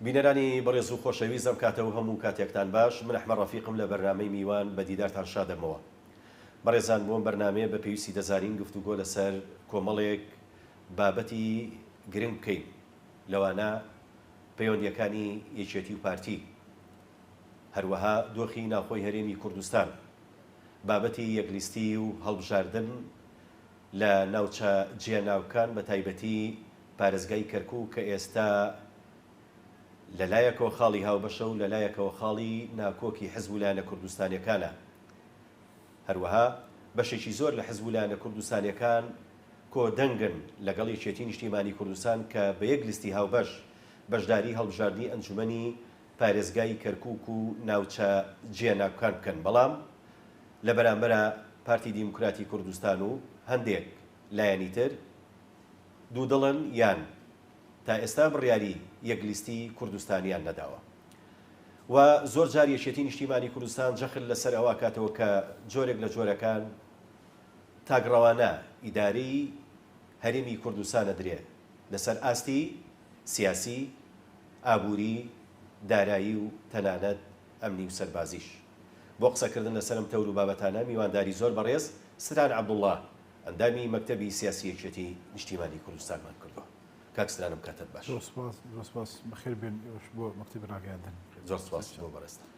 بینەرانی بەڕێز و خۆشەویست ئەم کاتە و هەموو کاتێکتان باش، من ئەحمەد ڕەفیقم لە بەرنامەی میوان بە دیدارتان شادەبمەوە. بەڕێزان بۆ ئەم بەرنامەیە بە پێویستی دەزانین گفتوگۆ لەسەر کۆمەڵێک بابەتی گرنگ بکەین لەوانە پەیوەندییەکانی یەکێتی و پارتی، هەروەها دۆخی ناوخۆی هەرێمی کوردستان، بابەتی یەکلیستی و هەڵبژاردن لە ناوچە جێناوکان بە تایبەتی پارێزگای کەرکوک کە ئێستا لە لایەکەوە خاڵی هاوبەشە و لە لایەکەوە خاڵی ناکۆکی حزب و لایەنە کوردستانیەکانە. هەروەها بەشێکی زۆر لە حزب و لایەنە کوردستانیەکان کۆدەنگن لەگەڵ یەکێتی نیشتیمانی کوردستان کە بە یەک لیستی هاوبەش بەشداری هەڵبژاردنی ئەنجومەنی پارێزگای کەرکوک و ناوچە جێناکوکان بکەن بەڵام لە بەرامبەرا پارتی دیموکراتی کوردستان و هەندێک لایەنی تر دوودڵن یان تا ئێستا بڕیاری یەک لیستی کوردستانیان نەداوە و زۆر جار یەکێتی نیشتیمانی کوردستان جەخت لەسەر ئەوە ئەکاتەوە کە جۆرێک لە جۆرەکان تاکڕەوانە ئیدارەی هەرێمی کوردستان ئەدرێ لەسەر ئاستی سیاسی، ئابووری، دارایی و تەنانەت ئەمنی و سەربازیش. بۆ قسەکردن لەسەر ئەم تەور و بابەتانە میوانداری زۆر بەڕێز ستران عەبدوڵڵا ئەندامی مەکتەبی سیاسی یەکێتی نیشتیمانی کوردستانمان کردووە. کاک ستران ئەم کاتەت باش. زۆر سوپاس، زۆر سوپاس. بەخێر بێن ئێوەش بۆ مەکتەبی ڕاگەیاندن. زۆر سوپاس بۆ بەڕێزتان.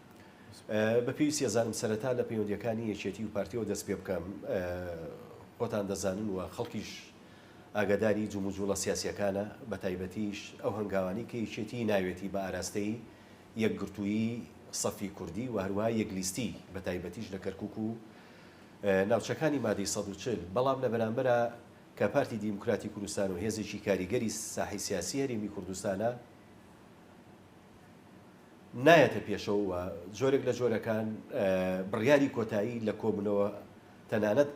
بە پێویستی ئەزانم سەرەتا لە پەیوەندییەکانی یەکێتی و پارتیەوە دەست پێ بکەم. خۆتان دەزانن و خەڵکیش ئاگاداری جموجوڵە سیاسییەکانە، بەتایبەتیش ئەو هەنگاوانەی کە یەکێتی ناوێتی بە ئاراستەی یەکگرتوویی سەفی کوردی و هەروەها یەکلیستی بەتایبەتیش لە کەرکوک و ناوچەکانی مادەی 140، بەڵام لە بەرامبەرا کە پارتی دیموکراتی کوردستان و هێزێکی کاریگەری ساحەی سیاسی هەرێمی کوردستانە نایەتە پێشەوە و جۆرێک لە جۆرەکان بڕیاری کۆتایی لە کۆبوونەوە تەنانەت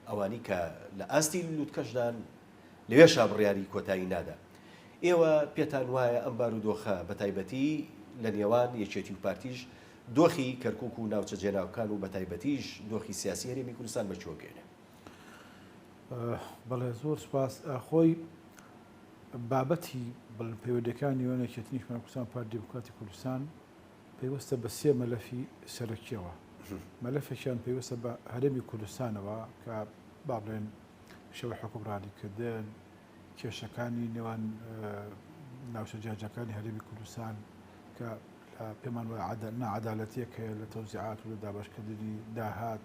ئەوانی کە لە ئاستی لوتکەشدان لەوێشا بڕیاری کۆتایی نادا. ئێوە پێتان وایە ئەم بارودۆخە بەتایبەتی لە نێوان یەکێتی و پارتیش دۆخی کەرکوک و ناوچە جێناوکان و بەتایبەتیش دۆخی سیاسی هەرێمی کوردستان بە کوێ گەێنێ؟ بەڵێ زۆر سپاس. خۆی بابەتی بڵێن پەیوەندیەکانی نێوان یەکێتی نیشتمانی کوردستان و پارتی دیموکراتی کوردستان پەیوەستە بە سێ مەلەفی سەرەکیەوە. مەلەفێکیان پەیوەستە بە هەرێمی کوردستانەوە کە با بڵێن شێوەی حوکمڕانیکردن، کێشەکانی نێوان ناوچە جیاجیاکانی هەرێمی کوردستان کە پێمان وایە ناعەدالەتیەک هەیە لە تەوزیعات و لە دابەشکردنی داهات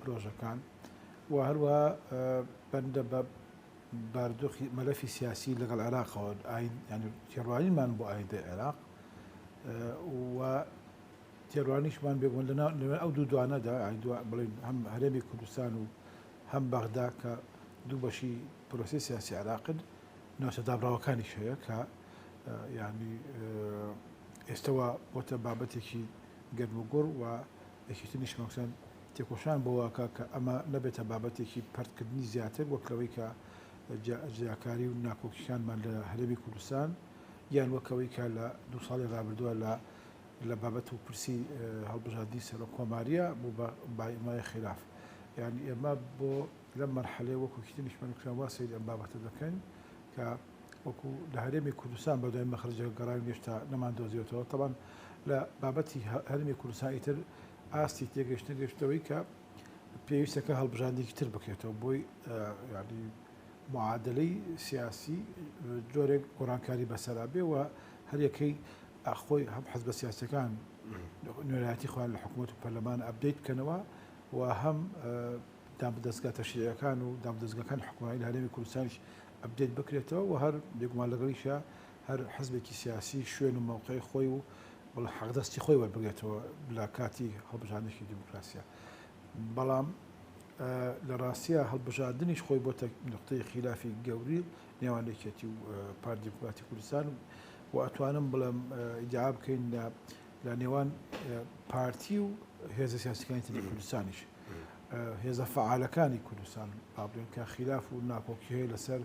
پرۆژەکان و هەروەها بەندە بە بارودۆخی مەلەفی سیاسی لەگەڵ عێراقەوە ئاین یانی تێڕوانینمان بۆ ئایندەی عێراق و تێڕوانیشمان بێگومان لە نێوان ئەو دوو دوانەدا بڵێن هەم هەرێمی کوردستان و هەم بەغدا کە دوو بەشی پرۆسەی سیاسی عێراقن ناوچە دابڕاوەکانیش هەیە کە یعنی ئێستەوە بۆتە بابەتێکی گەرم و گوڕ و یەکێتی نیشتمانکوردستان تێکۆشان بۆ واکا کە ئەمە نەبێتە بابەتێکی پەرتکردنی زیاتر وەک لەوەی کە جیاکاری و ناکۆکیکانمان لە هەرێمی کوردستان یان وەک ئەوەی کە لە دوو ساڵی ڕابردووە لە لە بابەت و پرسی هەڵبژاردنی سەرۆک کۆماریە بوو بە مایەی خیلاف. یانی ئێمە بۆ لەم مەرحەلەیە وەکوو یەکێتی نیشتمانی کوردستان وا سەیری ئەم بابەتە دەکەین کە وەکوو لە هەرێمی کوردستان بەدوای مەخرەجێک گەڕاوین هێشتا نەماندۆزیوەتەوە. تەبعەن لە بابەتی هەرێمی کوردستان ئیتر ئاستی تێگەیشتن گەیشتەوەی کە پێویستە کە هەڵبژاردنێکی تر بکرێتەوە بۆی یعنی معادلەی سیاسی جۆرێک گۆڕانکاری بەسەرا بێ و هەریەکەی خۆی هەم حزبە سیاسەکان نوێنەرایەتی خۆیان لە حکوومەت و پەرلەمان update بکەنەوە و هەم دامودەزگا تەشریعەکان و دامودەزگاکانی حکومڕانی لە هەرێمی کوردستانیش update بکرێتەوە و هەر بێگومان لەگەڵیشە هەر حزبێکی سیاسی شوێن و مەوقعی خۆی و بەڵێ حەقدەستی خۆی وەربگرێتەوە لە کاتی هەڵبژاردنێکی دیموکراسیا. بەڵام لە ڕاستیا هەڵبژاردنیش خۆی بۆتە نوقتەی خیلافی گەوری نێوان یەکێتی و پارتی دیموکراتی کوردستان و ئەتوانم بڵێم ئیدعا بکەین لە لە نێوان پارتی و هێزە سیاسەکانی تری کوردستانیش هێزە فەعالەکانی کوردستان با بڵێن کە خیلاف و ناکۆکی هەیە لەسەر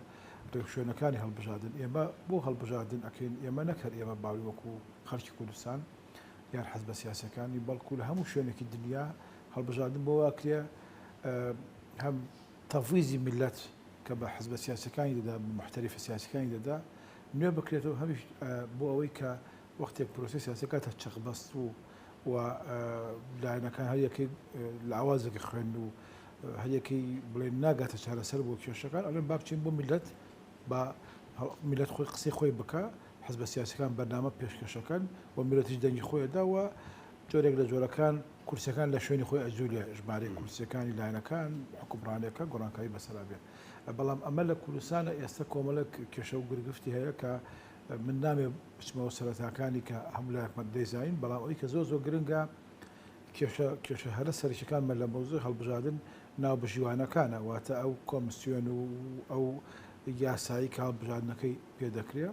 ڕێوشوێنەکانی هەڵبژاردن ئێمە بۆ هەڵبژاردن ئەکەین ئێمە نەک هەر ئێمە باوی وەکو خەڵکی کوردستان یان حزبە سیاسەکانی بەڵکو لە هەموو شوێنێکی دنیا هەڵبژاردن بۆ واکرێ هەم تەفویزی میلەت کە بە حزبە سیاسەکانی دەدا بە محتەریفە سیاسەکانی دەدا. نوێ بکرێتەوە هەمیش بۆ ئەوەی کە وەختێک پرۆسەی سیاسی کاتە چەقبەستوو و لایەنەکان هەر یەکەی لاوازێکی خوێن و هەر یەکەی بڵێن ناگاتە چارەسەر بۆ کێشەکان ئەڵێن با بچین بۆ میلەت با میلەت خۆی قسەی خۆی بکە حزبە سیاسەکان بەرنامە پێشکەشەکەن و میلەتیش دەنگی خۆی دا و جۆرێک لە جۆرەکان کورسیەکان لە شوێنی خۆی ئەجولێ ژمارەی کورسیەکانی لایەنەکان حکومڕانەکە گۆڕانکاری بەسەرا بێ بەڵام ئەمە لە کوردستانە ئێستا کۆمەڵێک کێشە و گرگفتی هەیە کە من نامێ بچمەوە سەرەتاکانی کە هەموو لایەکمان دەیزانین، بەڵام ئەوەی کە زۆر زۆر گرنگە کێشە کێشە هەرە سەرەکیەکانمان لە مەوزوعی هەڵبژاردن ناوبژیوانەکانە، واتە ئەو کۆمسیۆن و ئەو یاسایی کە هەڵبژاردنەکەی پێ دەکرێ.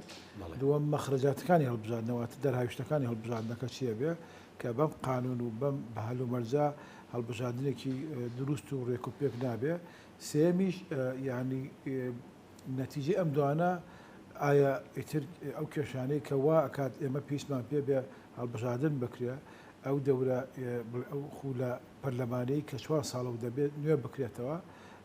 دووەم مەخرەجاتەکانی هەڵبژاردنە، واتە دەرهاویشتەکانی هەڵبژاردنەکە چییە بێ کە بەم قانون و بەم هەلومەرجە هەڵبژاردنێکی دروست و ڕێک و پێک نابێ. سێیەمیش یانی نەتیجەی ئەم دوانە ئایا ئیتر ئەو کێشانەی کە وا ئەکات ئێمە پێویستمان پێ بێ هەڵبژاردن بکرێ ئەو دەورە ئەو خولە پەرلەمانەی کە چوار ساڵە و دەبێت نوێ بکرێتەوە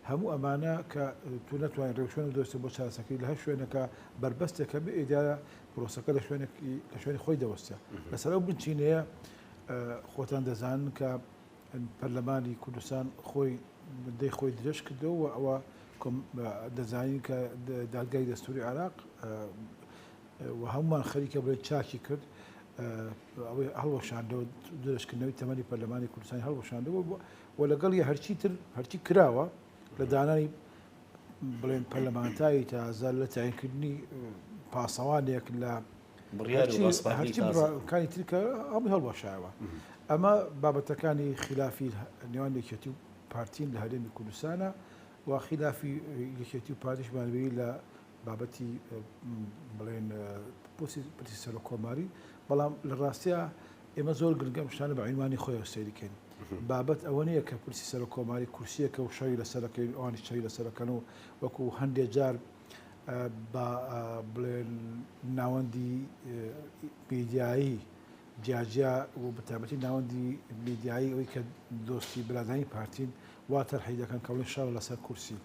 هەموو ئەمانە کە تو نەتوانین ڕێوشوێن بدۆزیتەوە بۆ چارەسەرکردنی لە هەر شوێنێکە بەربەستێک هەبێ ئیدارە پرۆسەکە لە شوێنێک لە شوێنی خۆی دەوەستێ لەسەر ئەو بنچینەیە خۆتان دەزانن کە پەرلەمانی کوردستان خۆی مدەی خۆی درێژ کردەوە و ئەوە دەزانین کە دادگای دەستوری عێراق و هەمومان خەریکە بڵێن چاکی کرد ئەوەی هەڵوەشاندەوە درێژکردنەوەی تەمەنی پەرلەمانی کوردستانی هەڵوەشاندەوە و لەگەڵی هەرچی تر هەرچی کراوە لە دانانی بڵێن پەرلەمانتاری تازە لە تاینکردنی پاسەوانێک لە بڕیار و ڕاسپاردەی تازە. کانی تر کە هەمووی هەڵوەشایەوە. ئەمە بابەتەکانی خیلافی نێوان یەکێتی و پارتین لە هەرێمی کوردستانە و خیلافی یەکێتی و پارتیشمان بینی لە بابەتی بڵێن پرسی پرسی سەرۆک کۆماری بەڵام لە ڕاستیا ئێمە زۆر گرنگە ئەم شتانە بە عینوانی خۆیەوە سەیری کەین بابەت ئەوە نییە کە پرسی سەرۆک کۆماری کورسیەکە و شەڕی لەسەرەکەین ئەوانیش شەڕی لەسەرەکەن و وەکو هەندێ جار بە بڵێن ناوەندی میدیایی جیاجیا و بەتایبەتی ناوەندی میدیایی ئەوەی کە دۆستی برادانی پارتین وا تەرحی دەکەن کە بڵێن شەڕ لەسەر کورسی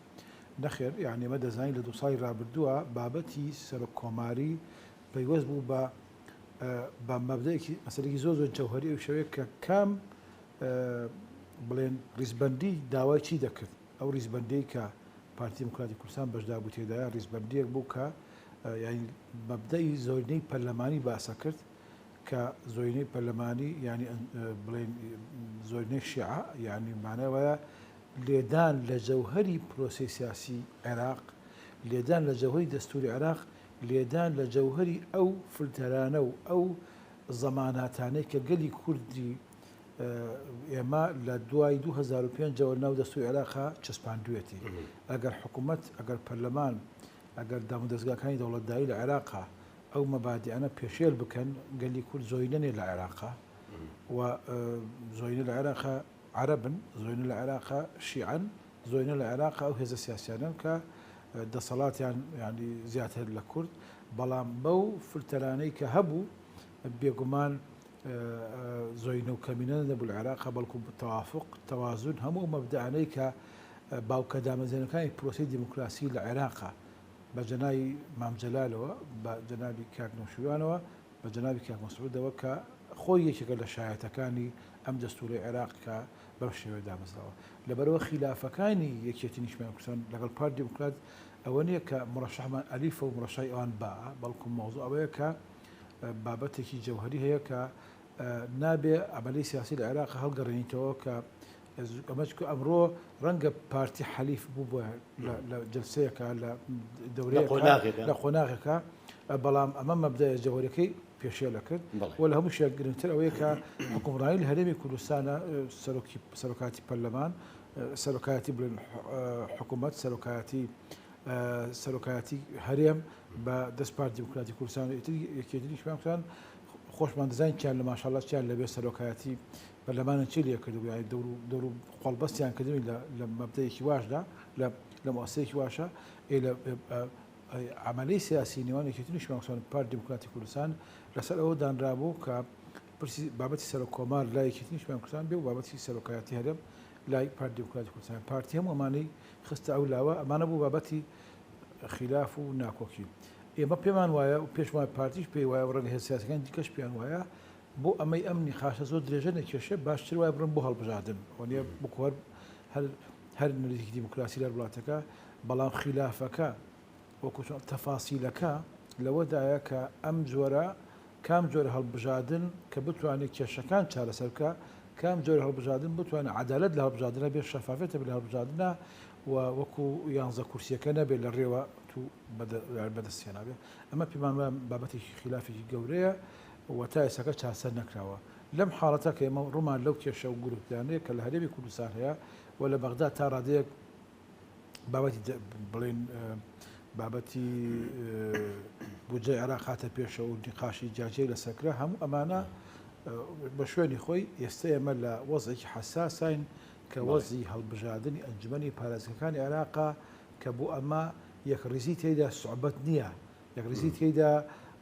نەخێر یعنی ئێمە دەزانین لە دوو ساڵی رابردووە بابەتی سەرۆک کۆماری پەیوەست بوو بە بە مەبدەیەکی مەسەلەیەکی زۆر زۆر جەوهەری ئەو شێوەیە کە کام بڵێن ریزبەندی داوای چی دەکرد ئەو ریزبەندیەی کە پارتی دیموکراتی کوردستان بەشدار بوو تێدایە ریزبەندیەک بوو کە یانی مەبدەئی زۆرینەی پەرلەمانی باسە کرد کە زۆرینەی پەرلەمانی یانی بڵێن زۆرینەی شیعە یانی مانای وایە لێدان لە جەوهەری پرۆسەی سیاسی عێراق لێدان لە جەوهەری دەستوری عێراق لێدان لە جەوهەری ئەو فلتەرانە و ئەو زەماناتانەی کە گەلی کوردی ئێمە لە دوای 2005 ەوە ناو دەستوری عێراقا چەسپاندوێتی. ئەگەر حکومەت، ئەگەر پەرلەمان، ئەگەر دامودەزگاکانی دەوڵەتداری لە عێراقا ئەو مەبادیئانە پێشێل بکەن، گەلی کورد زۆرینە نیە لە عێراقا و زۆرینە لە عێراقا عەرەبن، زۆرینە لە عێراقا شیعەن، زۆرینە لە عێراقا ئەو هێزە سیاسیانەن کە دەسەڵاتیان یانی زیاتر لە کورد، بەڵام بەو فلتەرانەی کە هەبوو بێگومان زۆینە و کەمینە نەبوو لە عێراقا، بەڵکو تەوافق، تەوازن، هەموو ئەو مەبدەئانەی کە باوکە دامەزرێنەکانی پرۆسەی دیموکراسی لە عێراقا بە جەنابی مام جەلالەوە، بە جەنابی کاک نەوشیروانەوە، بە جەنابی کاک مەسعودەوە کە خۆی یەکێکە لە شایەتەکانی ئەم دەستوورەی عێراق کە بەم شێوەیە دامەزراوە. لەبەرئەوە خیلافەکانی یەکێتی نیشتمانی کوردستان لەگەڵ پارتی دیموکرات ئەوە نییە کە مورەشەحمان ئەلیفە و مورەشەحی ئەوان باء، بەڵکو مەوزوع ئەوەیە کە بابەتێکی جەوهەری هەیە کە نابێ عەمەلی سیاسی لە عێراق هەڵگەڕێنیتەوە کە ئەمە چکە ئەمڕۆ ڕەنگە پارتی حەلیف بوو بۆ لە جلسەیەکە لە دەورەیەکە لە قۆناغێکە بەڵام ئەمە مەبدای جەوهەرەکەی پێشێلە کرد و لە هەموو شێک گرنگتر ئەوەیە کە حکومڕانی لە هەرێمی کوردستانە سەرۆکی سەرۆکاتی پەرلەمان سەرۆکایەتی بڵێن حکوومەت سەرۆکایەتی سەرۆکایەتی هەرێم بە دەست پارتی دیموکراتی کوردستان و ئیتر یەکێتی نیشتمانی کوردستان خۆشمان دەزانین چیان لە ماشاءاللە چیان لەبێ سەرۆکایەتی پەرلەمانە چی لێ کردبوو یانی دەور و دەور و قۆڵبەستیان کردنی لە لە مەبدەیەکی واشدا لە لە مؤسسەیەکی واشە ئێ لە عملی سیاسی نێوان یەکێتی نیشتمانی کوردستان و پارتی دیموکراتی کوردستان لەسەر ئەوە دانرابوو کە پرسی بابەتی سەرۆک کۆمار لای یەکێتی نیشتمانی کوردستان بێ و بابەتی سەرۆکایەتی هەرێم لای پارتی دیموکراتی کوردستان پارتی هەموو ئەمانەی خستە ئەو لاوە، ئەمانە بوو بابەتی خیلاف و ناکۆکی. ئێمە پێمان وایە و پێش وایە پارتیش پێی وایە و ڕەنگە هێزە سیاسیەکانی دیکەش پێیان وایە بۆ ئەمەی ئەم نیقاشە زۆر درێژە نەکێشێ باشتر وایە بڕۆن بۆ هەڵبژاردن وەنیە وەکو هەر هەر هەر نەریتێکی دیموکراسی لە وڵاتەکە بەڵام خیلافەکە وەکو چۆن تەفاسیلەکە لەوەدایە کە ئەم جۆرە کام جۆرە هەڵبژاردن کە بتوانێت کێشەکان چارەسەر بکا، کام جۆرە هەڵبژاردن بتوانێت عەدالەت لە هەڵبژاردنە بێت، شەفافیەت هەبێت لە هەڵبژاردنە و وەکو یانزە کورسیەکە نەبێت لە ڕێوە تو بەدەست هێنابێ. ئەمە پێمان وایە بابەتێکی خیلافێکی گەورەیە و تا ئێستاکە چارەسەر نەکراوە. لەم حاڵەتە کە ئێمە ڕوومان لەو کێشە و گرفتانەیە کە لە هەرێمی کوردستان هەیە و لە بەغدا تا ڕادەیەک بابەتی بڵێن بابەتی بودجەی عێراق هاتە پێشەوە و نیقاشی جیاجیای لەسەر کرا، هەموو ئەمانە بە شوێنی خۆی ئێستا ئێمە لە وەزعێکی حەساساین کە وەزعی هەڵبژاردنی ئەنجومەنی پارێزگاکانی عێراقە کە بۆ ئەمە یەکڕیزی تێیدا سوعبەت نییە، یەکڕیزی تێیدا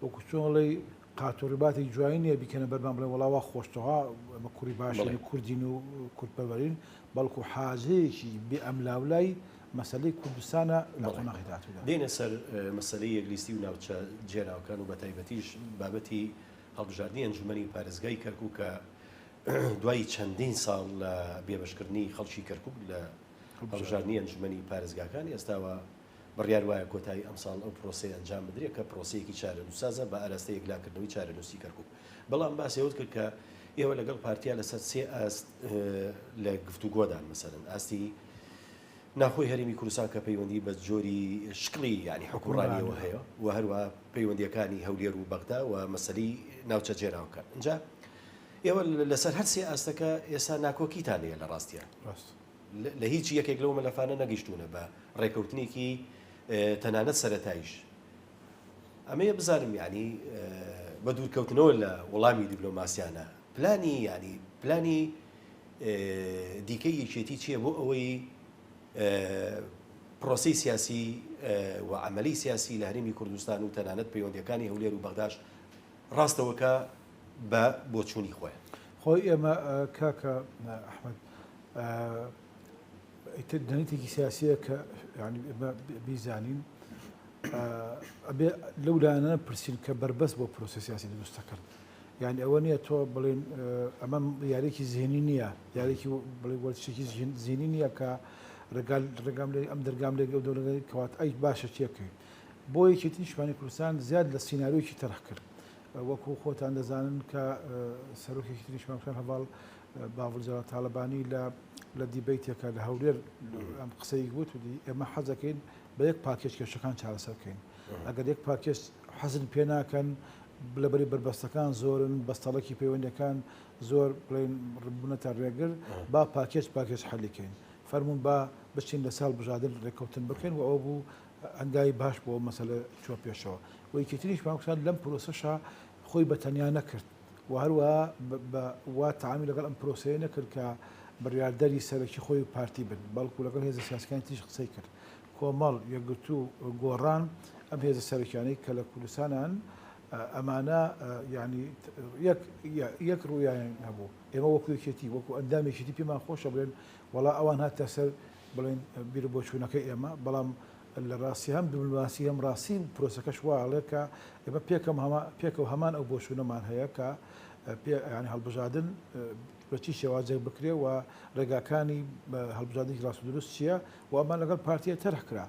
وەکو چۆن ئەڵێی قات و ڕیباتێکی جوانی نییە بیکەنە بەرمان بڵێن وەڵا وا خۆشتەوە ئێمە کوڕی باشین و کوردین و کوردپەروەرین، بەڵکو حاجەیەکی بێ ئەملاولای مەسەلەی کوردستانە لە قۆناغی داهاتوودا. دێینە سەر مەسەلەی یەکلیستی و ناوچە جێناوەکان و بەتایبەتیش بابەتی هەڵبژاردنی ئەنجومەنی پارێزگای کەرکوک کە دوای چەندین ساڵ لە بێبەشکردنی خەڵکی کەرکوک لە هەڵبژاردنی ئەنجومەنی پارێزگاکان ئێستاوە بڕیار وایە کۆتایی ئەمساڵ ئەو پرۆسەیە ئەنجام بدرێت کە پرۆسەیەکی چارەنووسسازە بە ئاراستەی یەکلاکردنەوەی چارەنووسی کەرکوک. بەڵام باسی ئەوەت کرد کە ئێوە لەگەڵ پارتیا لەسەر سێ ئاست لە گفتوگۆدان، مەسەلەن ئاستی ناخۆی هەرێمی کوردستان کە پەیوەندی بە جۆری شکڵی یانی حوکمڕانیەوە هەیە و هەروە پەیوەندیەکانی هەولێر و بەغدا و مەسەلەی ناوچە جێناوەکان. ئینجا ئێوە لەسەر هەر سێ ئاستەکە ئێستا ناکۆکیتان هەیە لە ڕاستیا. ڕاست. لە هیچ یەکێک لەو مەلەفانە نەگەیشتوونە بە ڕێکەوتنێکی تەنانەت سەرەتاییش. ئەمەیە بزانم یانی بە دوورکەوتنەوە لە وەڵامی دیبلۆماسیانە پلانی یانی پلانی دیکەی یەکێتی چییە بۆ ئەوەی پرۆسەی سیاسی و عملی سیاسی لە هەرێمی کوردستان و تەنانەت پەیوەندیەکانی هەولێر و بەغداش ڕاستەوەکە بە بۆچوونی خۆیان. خۆی ئێمە کاکە ئەحمەد ئیتر نەریتێکی سیاسیە کە یانی ئێمە بیزانین ئەبێ لەو لایەنە پرسین کە بەربەست بۆ پرۆسەی سیاسی دروست دەکەن یعنی ئەوە نییە تۆ بڵێن ئەمە یاریێکی زیهنی نییە یاریێکی بڵێ وەرزشێکی زیهنی نییە کە ڕێگا ڕێگام لێ ئەم دەرگام لێ ئەو دەولەگەی کەوات ئەی باشە چێکەی بۆ یەکێتی نیشتمانی کوردستان زیاد لە سیناریۆیەکی تەرح کرد وەکو خۆتان دەزانن کە سەرۆکی یەکێتی نیشتمانی کوردستان هەڤاڵ باڤڵ جەلال تاڵەبانی لە لە دیبەیتێکە لە هەولێر ئەم قسەی وت وتی ئێمە حەز دەکەین بە یەک پاکێج کێشەکان چارەسەر بکەین ئەگەر یەک پاکێج حەزن پێ ناکەن لەبەری بەربەستەکان زۆرن بەستەڵەکی پەیوەندەکان زۆر بڵێن بوونەتە ڕێگر با پاکێج پاکێج حەلی کەین فەرموون با بچین لە ساڵ بژاردن ڕێککەوتن بکەین و ئەوە بوو هەنگاوی باش بۆ مەسەلە چووە پێشەوە و یەکێتی نیشتمانی کوردستان لەم پرۆسەشا خۆی بە تەنیا نەکرد و هەروەها بە وا تەعامی لەگەڵ ئەم پرۆسەیە نەکرد کە بڕیاردەری سەرەکی خۆی و پارتی بن، بەڵکو لەگەڵ هێزە سیاسیەکانی تریش قسەی کرد. کۆمەڵ، یەکگرتوو، گۆڕان، ئەم هێزە سەرەکیانەی کە لە کوردستانان ئەمانە یانی یەک یەک ڕوویان هەبوو. ئێمە وەکو یەکێتی، وەکو ئەندامی یەکێتی پێمان خۆشە بڵێن وەڵا ئەوان هاتە سەر بڵێن بیروبۆچوونەکەی ئێمە، بەڵام لە ڕاستی هەم دیبلۆماسی هەم ڕاستی پرۆسەکەش وا ئەڵێ کە ئێمە پێکەم هەما پێکەوە هەمان ئەو بۆچوونەمان هەیە کە پێ یانی هەڵبژاردن بە چی شێوازێک بکرێ و ڕێگاکانی هەڵبژاردنێکی ڕاست و دروست چییە و ئەمان لەگەڵ پارتیە تەرح کرا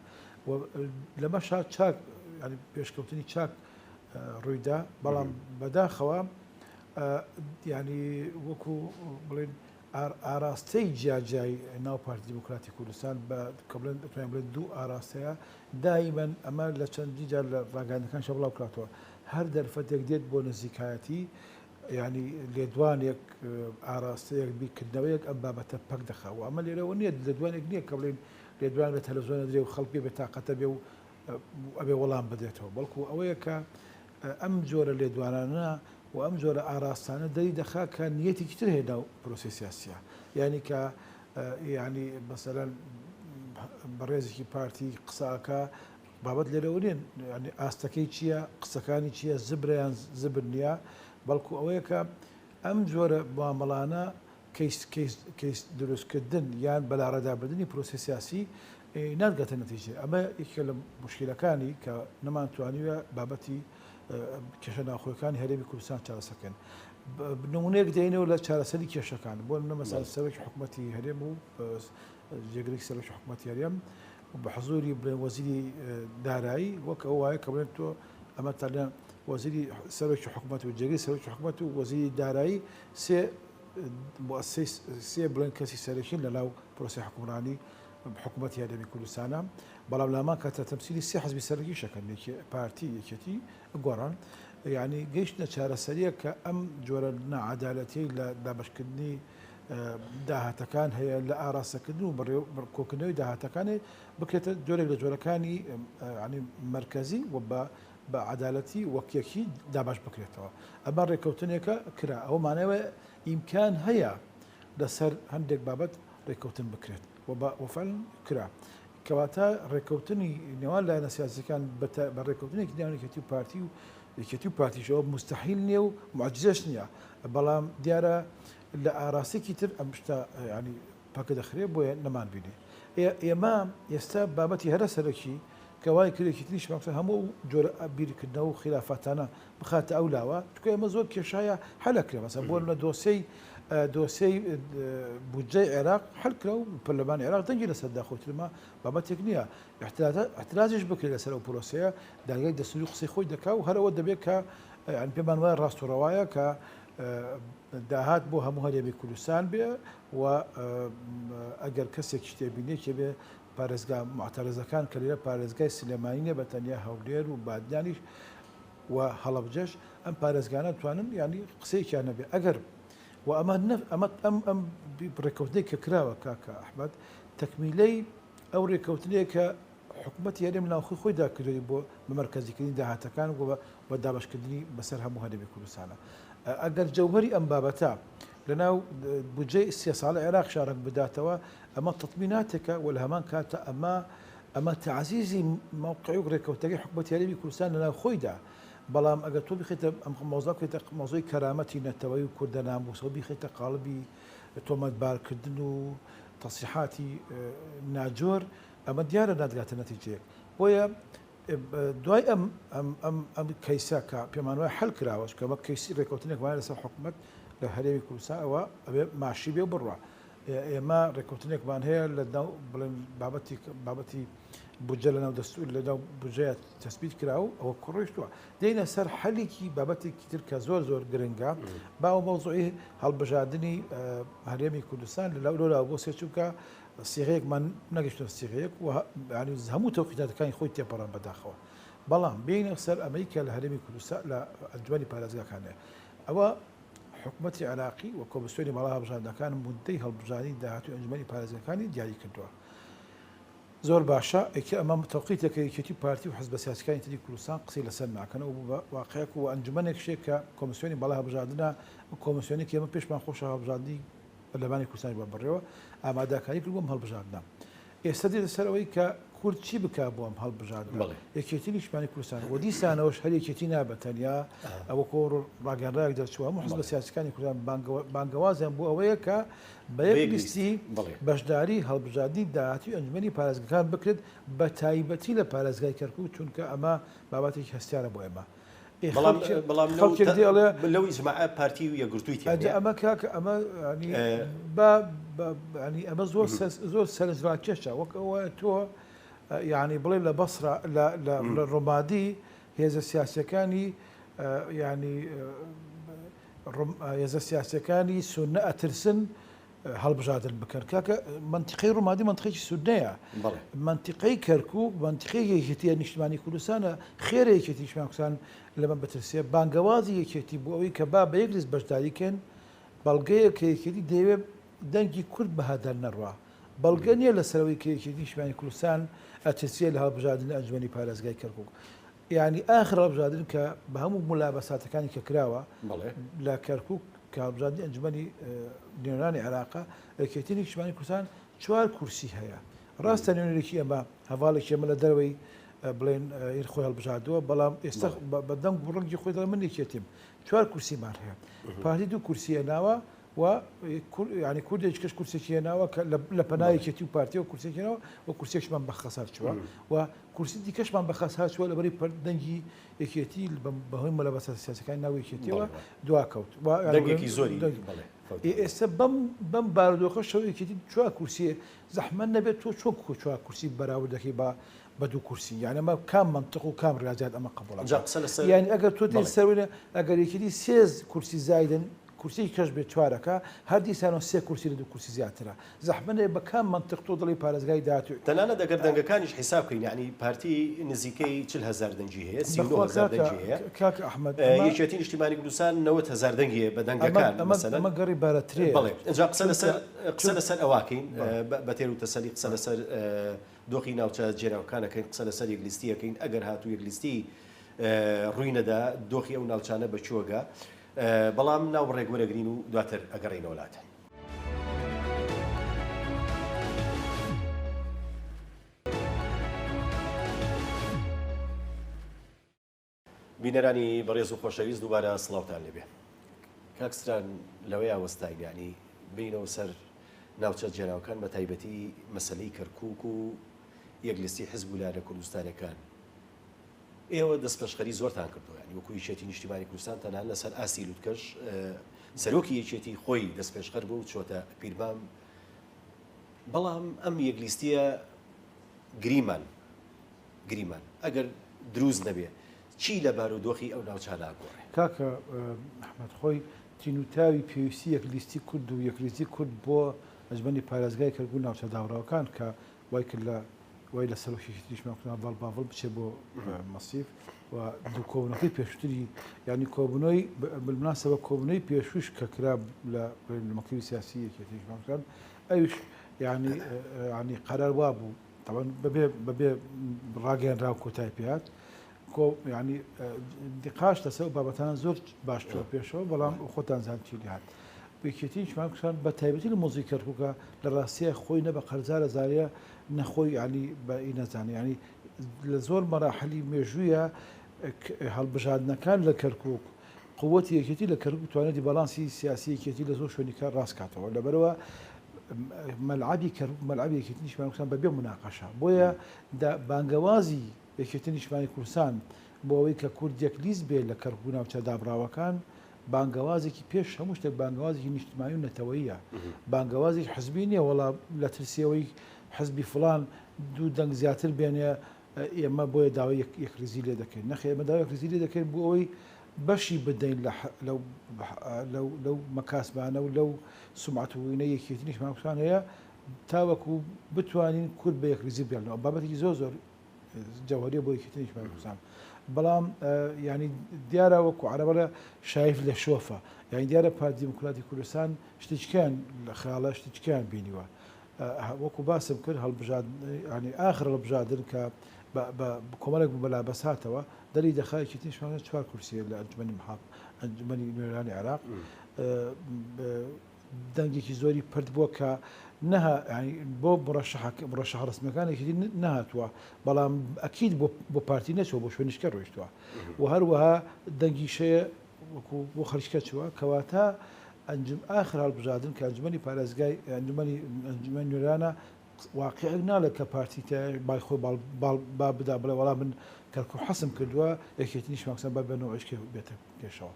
و لەمەشا چاک یانی پێشکەوتنی چاک ڕوویدا بەڵام بەداخەوە یانی وەکو بڵێن ئاراستەی جیاجیای ناو پارتی دیموکراتی کوردستان بە کە بڵێن دەتوانین بڵێن دوو ئاراستەیە دایمەن ئەمە لە چەندین جار لە ڕاگەیاندنەکانیشا بڵاو کراتەوە هەر دەرفەتێک دێت بۆ نزیکایەتی یانی لێدوانێک ئاراستەیەک بیرکردنەوەیەک ئەم بابەتە پەک دەخا و ئەمە لێرەوە نییە لێدوانێک نییە کە بڵێن لێدوان لە تەلەڤزیۆن دەدرێ و خەڵک پێ بێتاقەتە بێ و ئەبێ وەڵام بدرێتەوە بەڵکو ئەوەیە کە ئەم جۆرە لێدوانانە و ئەم جۆرە ئاراستانە دەری دەخا کە نیەتێکی تر هەیە ناو پرۆسەی سیاسیە یانی کە یانی مەسەلەن بەڕێزێکی پارتی قسە ئەکا بابەت لێرەوە نیە یانی ئاستەکەی چییە قسەکانی چییە زبرە یان زبر نییە بەڵکو ئەوەیە کە ئەم جۆرە معامەڵانە کەیس کەیس کەیس دروستکردن یان بەلاڕێدابردنی پرۆسەی سیاسی. ناتگاتە نەتیجە. ئەمە یەکێکە لە موشکیلەکانی کە نەمانتوانیوە بابەتی کێشە ناوخۆیەکانی هەرێمی کوردستان چارەسەر بکەین. نمونەیەک دێنەوە لە چارەسەری کێشەکان بۆ نمونە مەسەلەن سەرۆکی حکوومەتی هەرێم و جێگری سەرۆکی حکوومەتی هەرێم بە حزوری بڵێن وەزیری دارایی وەک ئەو وایە کە بڵێن تۆ ئەمە تەنیا وەزیری سەرۆکی حکوومەت و جێگری سەرۆکی حکوومەت و وەزیری دارایی سێ موسسەی سێ بڵێن کەسی سەرەکین لە ناو پرۆسەی حکومڕانی حکوومەتی هەرێمی کوردستانە، بەڵام لە هەمان کاتدا تەمسیلی سێ حزبی سەرەکیش ئەکەن، پارتی، یەکێتی، گۆڕان. یانی گەیشتنە چارەسەرییەک کە ئەم جۆرە ناعەدالەتیەی لە دابەشکردنی داهاتەکان هەیە، لە ئاراستەکردن و کۆکردنەوەی داهاتەکان بکرێتە جۆرێک لە جۆرەکانی یانی مەرکەزی و بە بە عەدالەتی وەک یەکی دابەش بکرێتەوە. ئەمە ڕێککەوتنێکە کرا. ئەوە مانای ئەوەیە ئیمکان هەیە لەسەر هەندێک بابەت ڕێککەوتن بکرێت و بە وفعل کرا. کەواتە ڕێککەوتنی نێوان لایەنە سیاسیەکان بە ڕێککەوتنێکی نێوان یەکێتی و پارتی و یەکێتی و پارتیشەوە موستەحیل نییە و موعجیزەش نییە. بەڵام دیارە لە ئاراستەیەکی تر ئەم شتە یانی پەک دەخرێ بۆیە نەمانبینی. ئێمە ئێستا بابەتی هەرە سەرەکی کە وای کرد یەکێتی نیشتمانی کوردستان هەموو ئەو جۆرە بیرکردنەوە و خیلافاتانە بخاتە ئەو لاوە، چونکە ئێمە زۆر کێشە هەیە حەل ئەکرێ، مەسەلەن بۆ نمونە دۆسیەی دۆسیەی بودجەی عێراق حەل کرا و پەرلەمانی عێراق دەنگی لەسەر دا، خۆ ئیتر ئەمە بابەتێک نییە ئیعترازیش بکرێت لەسەر ئەو پرۆسەیە، دادگای دەستووری قسەی خۆی دەکا و هەر ئەوە دەبێت کە یانی پێمان وایە ڕاست و ڕەوایە کە داهات بۆ هەموو هەرێمی کوردستان بێ و ئەگەر کەسێکیش تێبینیەکی بێ پارێزگا موعتەرەزەکان کە لێرە پارێزگای سلێمانی نیە بە تەنیا هەولێر و بادینانیش و هەڵەبجەش ئەم پارێزگانە توانن یانی قسەیەکیان نەبێ ئەگەر و ئەمە ئەمە ئەم ئەم ڕێککەوتنێک کە کراوە کاکە ئەحمەد تەکمیلەی ئەو ڕێککەوتنەیە کە حکومەتی هەرێم ناوخۆی خۆیدا کردووی بۆ بە مەرکەزیکردنی داهاتەکان و بە دابەشکردنی بەسەر هەموو هەرێمی کوردستانە. ئەگەر جەوهەری ئەم بابەتە لەناو بودجەی سێ ساڵەی عێراقیشا ڕەنگ بداتەوە، ئەمە تەتمیناتێکە و لە هەمان کاتدا ئەمە ئەمە تەعزیزی مەوقعی و ڕێککەوتەکەی حکومەتی هەرێمی کوردستان لەناو خۆیدا. بەڵام ئەگەر تۆ بیخەیتە ئەم مەوزوعە بکەیتە مەوزوعی کەرامەتی نەتەوەیی و کوردە ناموسەوە بیخەیتە قاڵبی تۆمەتبارکردن و تەسریحاتی ناجۆر، ئەمە دیارە ناتگاتە نەتیجەیەک. بۆیە دوای ئەم ئەم ئەم ئەم کەیسە کە پێمان وایە حەل کراوە، چونکە ئەمە کەیسی ڕێککەوتنێکمان لەسەر حکومەت لە هەرێمی کوردستان ئەوە ئەبێ ماشی بێ و بڕوا. ئێمە ڕێککەوتنێکمان هەیە لە ناو بڵێن بابەتی بابەتی بودجە لە ناو دەستور لە ناو بودجەیە تەسبیت کرا و ئەوە کوڕیشتووە. دێینە سەر حەلێکی بابەتێکی تر کە زۆر زۆر گرنگە با ئەو مەوزوعی هەڵبژاردنی هەرێمی کوردستان لە لەولاوە بۆ سێ چونکە سیغەیەکمان نەگەشتە سیغەیەک و یانی هەموو تەوقیتاتەکانی خۆی تێپەڕان بەداخەوە بەڵام بێینە سەر ئەمەی کە لە هەرێمی کوردستان لە ئەنجومەنی پارێزگاکان هەیە ئەوە حکومەتی عێراقی و کۆمیسیۆنی باڵای هەڵبژاردنەکان موددەی هەڵبژاردنی داهاتووی ئەنجومەنی پارێزگاکانی دیاری کردووە زۆر باشە ئێکە ئەمە تەوقیتێکە یەکێتی و پارتی و حزبە سیاسیەکانی تری کوردستان قسەی لەسەر ناکەن ئەو بوو بە واقعێک و ئەنجومەنێک شێک کە کۆمیسیۆنی باڵای هەڵبژاردنە ئەو کۆمیسیۆنی کە ئێمە پێشمان خۆشە هەڵبژاردنی پەرلەمانی کوردستانی بۆ بڕیەوە ئامادەکاری کرد بۆ ئەم هەڵبژاردنە. ئێستا دێتە سەر ئەوەی کە کورد چی بکا بۆ ئەم هەڵبژاردنە؟ یەکێتی نیشتمانی کوردستان و دیسانەوەش هەر یەکێتی نا بە تەنیا ئەوە کۆ ڕاگەنراوێک دەرچووە هەموو حزبە سیاسیەکانی کوردستان بانگەوازیان بۆ ئەوەیە کە بە یەک لیستی بەشداری هەڵبژاردنی داهاتووی ئەنجومەنی پارێزگەکان بکرێت بە تایبەتی لە پارێزگای کەرکوک چونکە ئەمە بابەتێکی هەستیارە بۆ ئێمە. بەڵام بەڵام خەڵکێک دێ ئەڵێ لەو ئیجماعە پارتی و یەکگرتووی تیا نییە. ئەمە کاکە ئەمە یانی با یانی ئەمە زۆر زۆر سەرنجڕاکێشە وەک ئەوە تۆ یانی بڵێ لە بەسرا لە لە ڕۆمادی هێزە سیاسەکانی یانی هێزە سیاسەکانی سوننە ئەترسن هەڵبژاردن بکەن کاکە مەنتیقەی ڕومادی مەنتیقێکی سوننەیە مەنتیقەی کەرکوک مەنتیقەی یەکێتیە نیشتمانی کوردستانە خێرە یەکێتی نیشتمانی کوردستان لەمە بترسێ بانگەوازی یەکێتی بۆ ئەوەی کە با بە یەک لیست بەشداری کەن بەڵگەیە کە یەکێتی دەیەوێت دەنگی کورد بە هەدەر نەڕوا بەڵگە نییە لەسەرەوەی کە یەکێتی نیشتمانی کوردستان ئەترسێ لە هەڵبژاردنی ئەنجومەنی پارێزگای کەرکوک یانی ئاخر هەڵبژاردن کە بە هەموو مولابەساتەکانی کە کراوە لە کەرکوک کە هەڵبژاردنی ئەنجومەنی نوێنەرانی عێراقە، یەکێتی نیشتمانی کوردستان چوار کورسی هەیە. ڕاستە نوێنەرێکی ئێمە، هەڤاڵێکی ئێمە لە دەرەوەی بڵێن هیر خۆی هەڵبژاردووە، بەڵام ئێستا بە دەنگ و ڕەنگی خۆی دەڵێ من یەکێتیم. چوار کورسیمان هەیە. پارتی دوو کورسی هێناوە. و یانی کوردێکی کەش کورسێکی هێناوە کە لە پەنای یەکێتی و پارتیەوە کورسێکی هێناوە و کورسێکشمان بە خەسار چووە و کورسی دیکەشمان بە خەسار چووە لەبەری دەنگی یەکێتی بەهۆی مەلەبەسە سیاسەکانی ناو یەکێتیەوە دواکەوت دەنگێکی زۆری ئێستا بەم بەم بارودۆخە شەو یەکێتی چوار کورسیە زەحمەت نەبێت تۆ چۆن چوار کورسی بەراورد دەکەی بە بە دوو کورسی یعنی ئەمە کام مەنتق و کام ریاضیات ئەمە قبوڵ ئەکات قسە لەسەر یعنی ئەگەر تۆ دێ سەروێنە ئەگەر یەکێتی سێ کورسی زایدن کورسیی کەش بێت چوارەکە هەر دیسانەوە سێ کورسی لە دوو کورسی زیاترە زەحمەت نەبێت بە کام مەنتق تۆ دەڵێی پارێزگای داهاتوو تەنانەت ئەگەر دەنگەکانیش حیساب کەین یانی پارتی نزیکەی 40 هەزار دەنگی هەیە 39 بەخوا هەزار کاکە دەنگی هەیە کاکە ئەحمەد ئەمە یەکێتی نیشتیمانی کوردستان 90 هەزار دەنگی هەیە بە ئەمە دەنگەکان ئەمە مەسەلەن ئەمە گەڕی بارەترێیە بەڵێ ئینجا قسە چونکە لەسەر قسە چون لەسەر ئەوە کەین بەڵێ. بە تێر و تەسەلی قسە لەسەر دۆخی ناوچە جێناوەکان ئەکەین قسە لەسەر یەک لیستی ئەکەین ئەگەر هاتوو یەک لیستی ڕووی نەدا دۆخی ئەو ناوچانە بە کوێگا بەڵام ناوبڕێک وەرەگرین و دواتر ئەگەڕێینەوە لاتان. بینەرانی بەڕێز و خۆشەویست دووبارە سڵاوتان لێبێ. کاک ستران لەوەیا وەستاین یانی بینەوە سەر ناوچە جێناوەکان بە تایبەتی مەسەلەی کەرکوک و یەک لیستی حزب و لایەنە کوردستانەکان ئێوە دەستپێشخەری زۆرتان کردووە یانی وەکو یەکێتی نیشتیمانی کوردستان تەنانەت لەسەر ئاستی لوتکەش سەرۆکی یەکێتی خۆی دەستپێشخەر بوو و چۆتە پیرمام بەڵام ئەم یەک لیستیە گریمان گریمان ئەگەر دروست نەبێ چی لە بارودۆخی ئەو ناوچانە ئەگۆڕێ؟ کاکە ئەحمەد خۆی تینوتاوی پێویستی یەک لیستی کورد و یەکریزی کورد بۆ ئەنجومەنی پارێزگای کەرکوک و ناوچە دابڕاوەکان کە وای کرد لە وای لە سەرۆکی یەکێتی نیشتمانی کوردستان هەڤاڵ باڤڵ بچێ بۆ مەسیف و دوو کۆبوونەکەی پێشووتری یانی کۆبوونەوەی بالمناسبە کۆبوونەوەی پێشووش کە کرا لە مەکتەبی سیاسی یەکێتی نیشتمانی کوردستان ئەویش یانی یانی قەرار وابوو تەبعەن بەبێ بەبێ ڕاگەیەنراو کۆتای پێهات کۆ یانی نقاش لەسەر ئەو بابەتانە زۆر باش چووە پێشەوە بەڵام خۆتان زان چی لێهات یەکێتی نیشتمانی کوردستان بە تایبەتی لە مۆزی کەرکووکە لە ڕاستیە خۆی نە بە قەرزارە زانیە نە خۆی یانی بە ئی نەزانێ یانی لە زۆر مەراحلی مێژوویە هەڵبژاردنەکان لە کەرکووک قوتی یەکێتی لە کەرکوک توانێتی باڵانسی سیاسی یەکێتی لە زۆر شوێنی کار ڕاست کاتەوە لەبەرئەوە مەلعەبی کەرکوک مەلعەبی یەکێتی نیشتمانی کوردستان بەبێ موناقەشە بۆیە بانگەوازی یەکێتی نیشتمانی کوردستان بۆ ئەوەی کە کورد یەک لیست بێ لە کەرکوک و ناوچە دابڕاوەکان بانگەوازێکی پێش هەموو شتێک بانگەوازێکی نیشتمانی و نەتەوەییە بانگەوازێکی حزبی نییە وەڵا لە ترسی ئەوەی حزبی فڵان دوو دەنگ زیاتر بێنێ ئێمە بۆیە داوای یەکڕیزی لێ دەکەین. نەخێر ئێمە داوای یەکڕیزی لێ دەکەین بۆ ئەوەی بەشی بدەین لەو مەکاسبانە و لەو سومعەت و وینەی یەکێتی نیشتمانی کوردستان هەیە تاوەکو بتوانین کورد بە یەکڕیزی بێڵنەوە. بابەتێکی زۆر زۆر جەوهەریە بۆ یەکێتی نیشتمانی کوردستان. بەڵام یانی دیارە وەکو عەرەب ئەڵێ شایف لە شۆفە. یانی دیارە پارتی دیموکراتی کوردستان شتێکیان لە خەیاڵە شتێکیان بینیوە. وەکو باسم کرد هەڵبژاردن یانی ئاخر هەڵبژاردن کە بە کۆمەڵێک ملابەس هاتەوە دەری دەخا یەکێتی نیشتمانی چوار کورسی لە ئەنجومەنی محاف ئەنجومەنی نوێنەرانی عێراق دەنگێکی زۆری پرد بووە کە نەها بۆ مڕەشەحە ڕسمیەکان یەکێتی نەهاتووە بەڵام ئەکید بۆ پارتی نەچووە بۆ شوێنیشکە ڕۆیشتووە و هەروەها دەنگیشەیە وەکو بۆ خەرجکە چووە کەواتە ئەنجوم ئاخر هەڵبژاردن کە ئەنجومەنی پارێزگای ئەنجومەنی ئەنجومەنی نوێنەرانە واقیعێک ناڵێت کە پارتی تیا بای خۆی باڵ باڵ با بدا بڵێ وەڵا من کەرکوک حەسم کردووە یەکێتی نیشتمان کوردستان با بەنەوە عیشکێ بێتە پێشەوە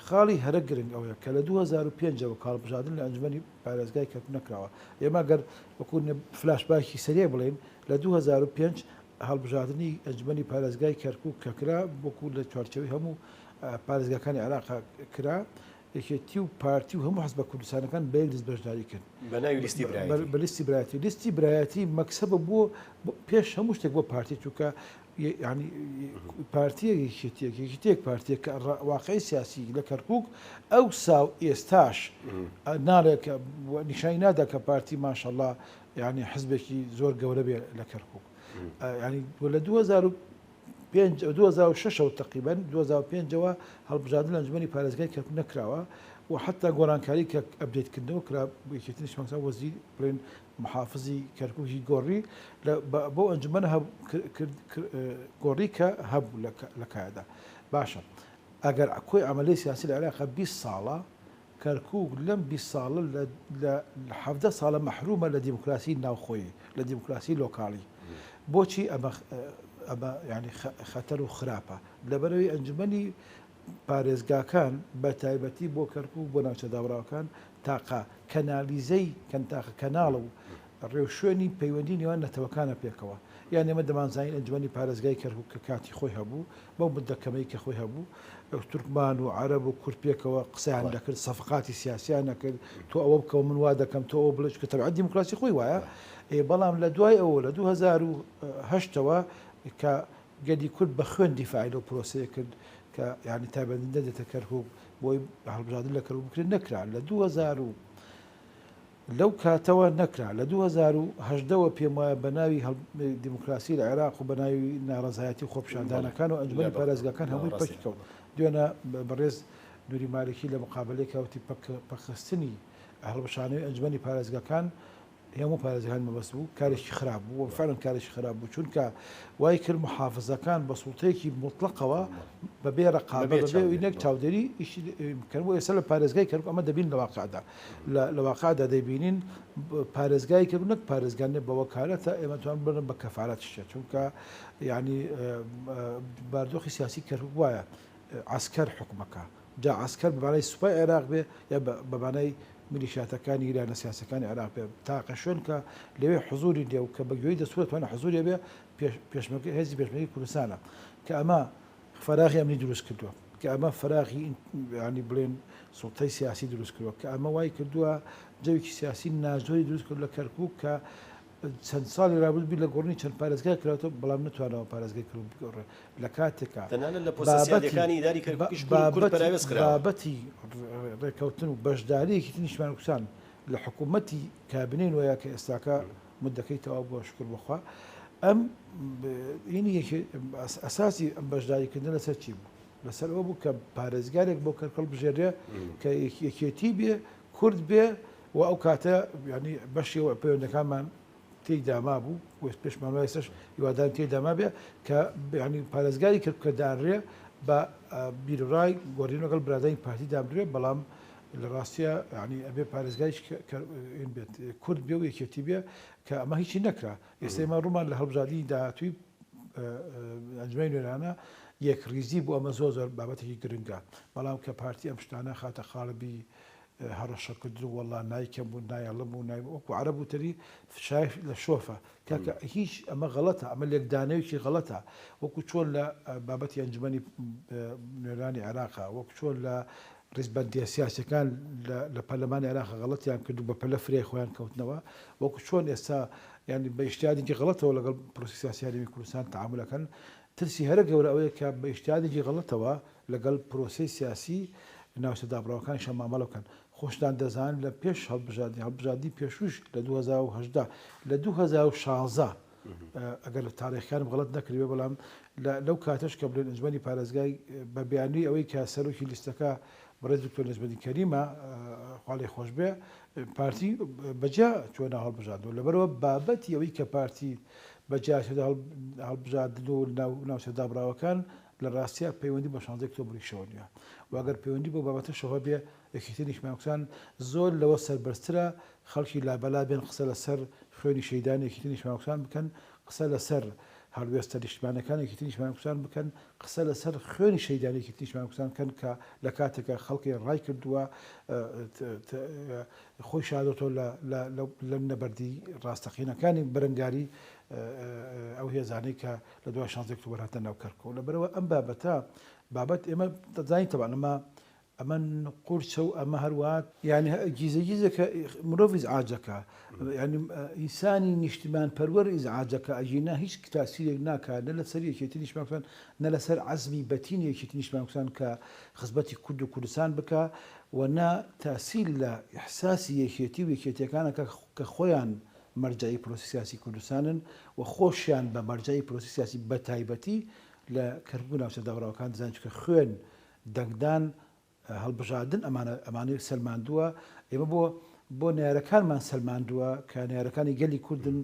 خاڵی هەرە گرنگ ئەوەیە کە لە 2005 ەوە کە هەڵبژاردن لە ئەنجومەنی پارێزگای کەرکوک نەکراوە ئێمە گەر وەکو فلاش باکی سەریع بڵێین لە 2005 هەڵبژاردنی ئەنجومەنی پارێزگای کەرکوک کە کرا وەکو لە چوارچێوەی هەموو پارێزگاکانی عێراق کرا، یەکێتی و پارتی و هەموو حزبە کوردستانەکان بە یەک لیست بەشداری کرد. بە ناوی لیستی برایەتی. بە لیستی برایەتی. لیستی برایەتی مەکسەبە بۆ پێش هەموو شتێک بۆ پارتی چونکە یانی پارتیەک یەکێتیەک یەکێتیەک پارتیەک کە واقعی سیاسی لە کەرکوک ئەوسا و ئێستاش ناڵێ کە نیشانی نادا کە پارتی ماشەڵا یانی حزبێکی زۆر گەورە بێ لە کەرکوک. یانی لە 2005 2006 ەوە تەقریبەن 2005 ەوە هەڵبژاردن لە ئەنجومەنی پارێزگای کەرکوک نەکراوە و حتا گۆڕانکاری کە update کردنەوە کرا یەکێتی نیشتمانی کوردستان وەزیر بڵێن محافزی کەرکوکی گۆڕی بۆ ئەنجومەن گۆڕی کە هەبوو لە کایەدا باشە ئەگەر کۆی عملی سیاسی لە عێراق 20 ساڵە. کەرکوک لەم 20 ساڵە لە 17 ساڵە مەحرومە لە دیموکراسی ناوخۆیی، لە دیموکراسی لۆکاڵی. بۆچی ئەمە ئەمە یانی خەتەر و خراپە؟ لەبەرئەوەی ئەنجومەنی پارێزگاکان بە تایبەتی بۆ کەرکوک بۆ ناوچە دابڕاوەکان تاقە کەنالیزەی کەن تاقە کەناڵ و ڕێوشوێنی پەیوەندی نێوان نەتەوەکانە پێکەوە. یان ئێمە دەمانزانی ئەنجومەنی پارێزگای کەرکوک کە کاتی خۆی هەبوو بەو مدە کەمەی کە خۆی هەبوو تورکمان و عەرەب و کورد پێکەوە قسەیان دەکرد، سەفقاتی سیاسیان ئەکرد، تۆ ئەوە بکەوە من وا دەکەم، تۆ ئەوە بڵێ، چونکە تەبعەت دیموکراسی خۆی وایە. ئێ بەڵام لە دوای ئەوە لە 2008ەوە کە گەلی کورد بە خوێن دیفاعی لەو پرۆسەیە کرد کە یانی تایبەتی نەدێتە کەرکوک بۆی هەڵبژاردن لە کەرکوک بکرێت نەکرا لە 2000 و لەو کاتەوە نەکرا. لە 2018 وە پێم وایە بە ناوی دیموکراسی لە عێراق و بە ناوی ناڕەزایەتی و خۆپیشاندانەکان و ئەنجومەنی پارێزگاکان هەمووی پەکی کەوت. دوێنە بەڕێز نوری مالکی لە مقابەلەیەکا وتی پەکخستنی هەڵوەشانەوەی ئەنجومەنی پارێزگاکان هەموو پارێزگاکانی مەبەست بوو، کارێکی خراپ بوو و فعلا کارێکی خراپ بوو، چونکە وای کرد موحافزەکان بە سوڵتەیەکی موتڵەقەوە بەبێ ڕەقابە بەبێ ئەوی نەک چاودێری ئیشی بکەن. بۆ ئێستا لە پارێزگای کەرکوک ئەمە دەبین لە واقعدا لە واقعدا دەیبینین پارێزگای کەرکوک نەک پارێزگا نیە بە وەکالەتە ئێمە توان بڵێن بە کەفالەت شتە، چونکە یعنی باردۆخی سیاسی کەرکوک وایە عەسکەر حوکمەکە جا عەسکەر بە مانای سوپای عێراق بێ یا بە مانای میلیشیاتەکانی لایەنە سیاسیەکانی عێراق بێ، تاقە شوێن کە لەوێ حزوری نیە و کە بە گوێی دەستور دەتوانێت حزوری هەبێ پێشمەرگە هێزی پێشمەرگەی کوردستانە کە ئەمە فەراغی ئەمنی دروست کردووە، کە ئەمە فەراغی ینی بڵێن سوڵتەی سیاسی دروست کردووە، کە ئەمە وای کردووە جەوێکی سیاسی ناجۆری دروست کرد لە کەرکوک کە چەند ساڵی رابردوو بیر لە گۆڕینی چەند پارێزگایەک کراوەتەوە، بەڵام نەتوانراوە پارێزگای کەرکوک بگۆڕێت، لە کاتێکا تەنانەت لە پۆستە سیادییەکانی ئیداری کەرکوکیش کورد پەراوێز خراوە. بابەتی رێککەوتن و بەشداری یەکێتی نیشتمانی کوردستان لە حکوومەتی کابینەی نۆیە کە ئێستاکە موددەکەی تەواو بووە شوکر بۆ خوا، ئەم هینی ئەساسی ئەم بەشداریکردنە لەسەر چی بوو؟ لەسەر ئەوە بوو کە پارێزگارێک بۆ کەرکوک هەڵبژێرێ کە یەکێتی بێ، کورد بێ و ئەو کاتە یانی بەشی ئەو پەیوەندەکانمان تێیدا مابوو و پێشمان وایە ئێستاش هیوادارین تێیدا مابێ کە یانی پارێزگاری کەرکوک کە دانرێ بە بیروڕای گۆڕین لەگەڵ برادەرانی پارتی دابنرێ، بەڵام لە ڕاستیە یانی ئەبێ پارێزگاریش بێت کورد بێ و یەکێتی بێ کە ئەمە هیچی نەکرا. ئێستا ئێمە ڕوومان لە هەڵبژاردنی داهاتووی ئەنجومەنی نوێنەرانە یەکڕیزی بۆ ئەمە زۆر زۆر بابەتێکی گرنگە، بەڵام کە پارتی ئەم شتانە خاتە قاڵبی هەڕەشەکردن و وەڵا نایکەم و نایەڵم و نای وەکو عەرەب وتەنی شایف لە شۆفە کاکە هیچ ئەمە غەڵەتە، ئەمە لێکدانەوەیەکی غەڵەتە، وەکو چۆن لە بابەتی ئەنجومەنی نوێنەرانی عێراقا، وەکو چۆن لە ڕیزبەندیە سیاسیەکان لە پەرلەمانی عێراق غەڵەتیان کرد و بە پەلە فریای خۆیان کەوتنەوە، وەکو چۆن ئێستا یانی بە ئیجتیهادێکی غەڵەتەوە لەگەڵ پرۆسەی سیاسی هەرێمی کوردستان تەعامول ئەکەن، ترسی هەرە گەورە ئەوەیە کە بە ئیجتیهادێکی غەڵەتەوە لەگەڵ پرۆسەی سیاسی ناوچە دابڕاوەکانیشا مامەڵە بکەن. خۆشتان دەزانن لە پێش هەڵبژاردنی هەڵبژاردنی پێشووش لە 2018 لە 2016 ئەگەر تاریخەکانم غەڵەت نەکردبێ بەڵام لەو کاتەش کە بڵێن ئەنجومەنی پارێزگای بە بیانووی ئەوەی کە سەرۆکی لیستەکە بەڕێز دکتۆر نەجمەدین کەریمە خوا لێی خۆش بێ پارتی بەجیا چووە ناو هەڵبژاردنەوە لەبەرەوە بابەتی ئەوەی کە پارتی بەجیا چووە هەڵبژاردن و ناوچە دابڕاوەکان لە ڕاستیا پەیوەندی بە شانزەی ئۆکتۆبریشەوە نییە و ئەگەر پەیوەندی بەو بابەتەشەوە هەبێ یەکێتی نیشتمانی کوردستان زۆر لەوە سەربەرزترە خەڵکی لابەلا بێن قسە لەسەر خوێنی شەهیدانی یەکێتی نیشتمانی کوردستان بکەن، قسە لەسەر هەڵوێستە نیشتمانیەکانی یەکێتی نیشتمانی کوردستان بکەن، قسە لەسەر خوێنی شەهیدانی یەکێتی نیشتمانی کوردستان بکەن کە لە کاتێکا خەڵکی ڕای کردووە خۆی شاردۆتەوە لە نەبەردی ڕاستەقینەکانی بەرەنگاری ئەو هێزانەی کە لە دوای شانزەی ئۆکتۆبەر هاتنە ناو کەرکوک. لەبەرئەوە ئەم بابەتە بابەت ئێمە دەزانین تەبعەن ئەمە ئەمە قورسە و ئەمە هەروا یانی گیزە گیزەکە مرۆڤ ئیزعاجەکە یانی ئینسانی نیشتمان پەروەر ئیزعاجەکە ئەگینا هیچ تاسیرێک ناکا نە لەسەر یەکێتی نیشتمان کوردستان نە لەسەر عەزمی بەتینی یەکێتی نیشتمان کوردستان کە خزمەتی کورد و کوردستان بکا و نە تاسیر لە ئیحساسی یەکێتی و یەکێتیەکانە کە خۆیان مەرجەعی پرۆسی سیاسی کوردستانن و خۆشیان بە مەرجەعی پرۆسی سیاسی بەتایبەتی لە کەرکوک و ناوچە دابڕاوەکان دەزانن چونکە خوێن دەنگدان هەڵبژاردن ئەمانە ئەمانەی سەلماندووە، ئێمە بۆ بۆ نەیارەکانمان سەلماندووە کە نەیارەکانی گەلی کوردن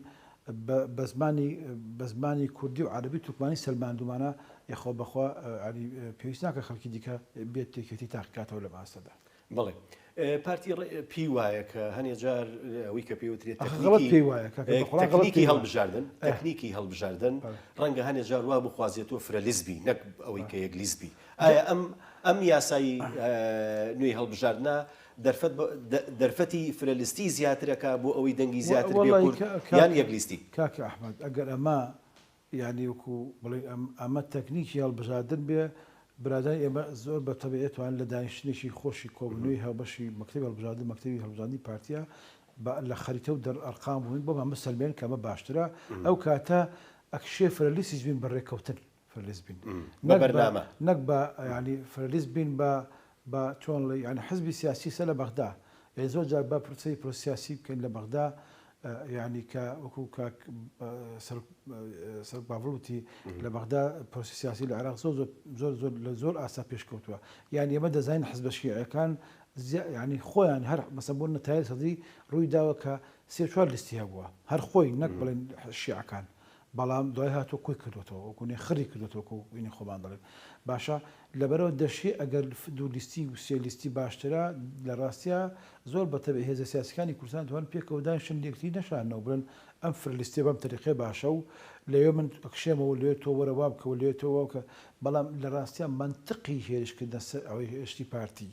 بە زمانی بە زمانی کوردی و عەرەبی و تورکمانی سەلماندوومانە، یەخۆ بەخوا یانی پێویست ناکە خەڵکی دیکە بێت یەکێتی تاقیکاتەوە لەم ئاستەدا. بەڵێ. پارتی پێی وایە کە هەنێ جار ئەوەی کە پێی وترێت ئەخ غەڵەت تەکنیکی پێی وایە کاکە بەخوڵا غەڵەت تەکنیکی پێی وایە هەڵبژاردن ئه تەکنیکی هەڵبژاردن بەڵێ ڕەنگە هەنێ جار وا بخوازێت تۆ فرە لیست بی نەک ئەوەی بەڵێ کە یەک لیست بی جا ئایا ئەم ئەم یاسای نوێی هەڵبژاردنە دەرفەت دەرفەتی فرە لیستی زیاترەکە بۆ ئەوەی دەنگی زیاتر بێ وەڵی کورد یان کاکە یەک لیستی؟ کاکە ئەحمەد ئەگەر ئەمە یانی وەکو بڵێین ئەم ئەمە تەکنیکی هەڵبژاردن بێ برادەرانی ئێمە زۆر بە تەبیعی توان لە دانیشتنێکی خۆشی کۆبوونەوەی هاوبەشی مەکتەبی هەڵبژاردن مەکتەبی هەڵبژاردنی پارتیە بە لە خەریتە و دەر ئەرقام بووین بۆمان بسەلمێن کە ئەمە باشترە ئەو کاتە ئەکشێ فرەلیستیش بین بە ڕێککەوتن فرەلیست بین بە نەک بە بەرنامە. نەک بە یانی فرەلیست بین بە بە چۆن ڵێی یانی حزبی سیاسی سە لە بەغدا یانی زۆر جار با پرسەی پرۆسەی سیاسی بکەین لە بەغدا یانی کە وەکو کاک سەرۆک سەرۆک باڤڵ وتی لە بەغدا پرۆسەی سیاسی لە عێراق زۆر زۆر زۆر زۆر لە زۆر ئاستا پێشکەوتووە یانی ئێمە دەزانین حزبە شیعەکان یانی خۆیان هەر مەسەن بۆ نەتایەر سەدری ڕووی داوە کە سێ چوار لیستی هەبووە هەر خۆی نەک بڵێن شیعەکان بەڵام دوای هاتووە کۆی کردۆتەوە وەکو نێ خڕی کردۆتەوە وەکو ئینی خۆمان دەڵێن باشە لەبەرئەوە دەشێ ئەگەر دوو لیستی و سێ لیستی باشترە لە ڕاستیا زۆر بە تەبعی هێزە سیاسیەکانی کوردستان توان پێکەوە دانیشن لێکتری نەشارنەوە بڵێن ئەم فرە لیستیە بەم تەریقەیە باشە و لەوێ من ئەکشێمەوە لەوێ تۆ وەرە وا بکە و لەوێ تۆ وا بکە بەڵام لە ڕاستیا مەنتقی هێرشکردنە سەر ئەوەی هێرشی پارتی